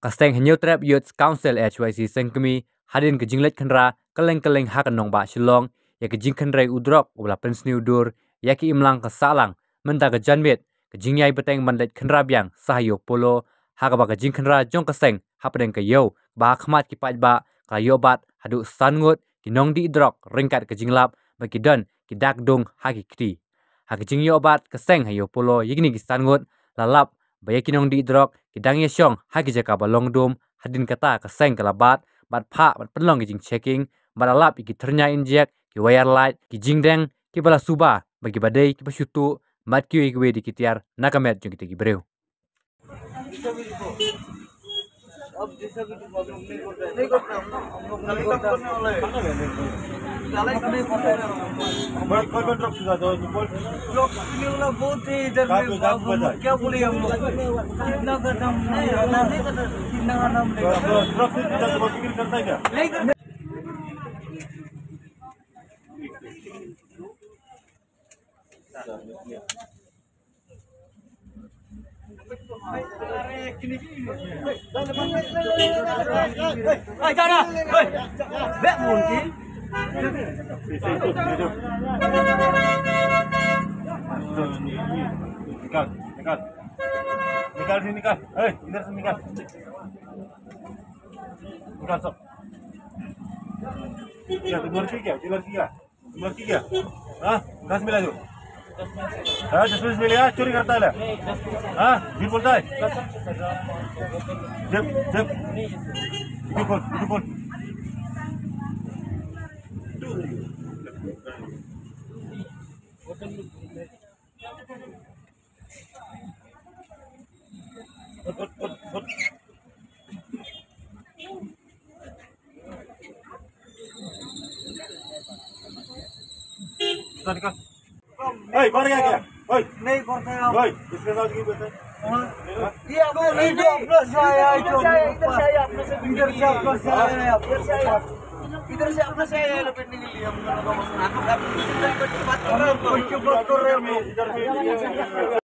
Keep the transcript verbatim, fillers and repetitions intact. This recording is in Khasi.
Ka seng Hynñiewtrep Youth Council, H Y C Sengkmie, hadien ka jingleit khynra kylleng kylleng ha ka nongbah Shillong ïa ka jingkhynrei u drok uba la pynsniew dur ïa ki imlang ka sahlang, mynta ka janmiet ka jingïai bteng ban leit khynra biang sha ha ïew Polo, ha kaba ka jingkhynra jong ka seng hapdeng ka ïew ba ha khmat ki paidbah ka la ïoh bat haduh san ngut ki nongdih drok ryngkat ka jinglap ba ki don ki dak dung ha ki kti. Ha ka jingïoh bat ka seng ha ïew Polo ïa kine ki san ngut, la lap ba ïa ki nongdih drok ki dang ïashong ha ki jaka ba long dum. Hadien kata ka seng ka la bat, bat phah, bat pynlong ki jingchecking, bat la lap ïa ki thyrnia injek, ki wire light, ki jingdeng kiba la suba ba kiba dei kiba shu tuh, bat kiwei kiwei de ki tiar na ka met jong kita ki briew. अब जैसा भी तुम लोग नहीं करते, नहीं करते, हम लोग, हम लोग नहीं करते। साला इसमें नहीं करते। हमारे कौन कौन ड्रग्स सिखाते हो? बोल। ड्रग्स पीने वाला बहुत है इधर में। कहाँ पे? बाप रे, क्या बोले हम लोग? कितना का दाम नहीं आता, कितना का दाम लेगा? ड्रग्स नहीं पीता तो बिक्री करता है क्या? नहीं करता। निकाल, निकाल, निकाल, ए, इधर से निकाल, निकाल सब। क्या, तू लड़की क्या? ये लड़की क्या? मर की क्या? हाँ? दस मिला दो। हाँ, दस बीस मिले यार, चोरी करता है ले। हाँ, झूठ बोलता है। जब, जब, वीडियो कॉल, वीडियो कॉल। ए, मर गया क्या? ओए, नहीं करते हैं हम। ओए, इसके साथ क्यों बैठे? हाँ। ये अपने, नहीं, जो अपने से आया है, जो इधर से आया, इधर से आया, इधर से आया है, इधर से आया है, इधर से आया है, लपेटने के लिए हम लोगों को। हम लोग कोई क्यों बात कर रहे हैं हम लोग? इधर से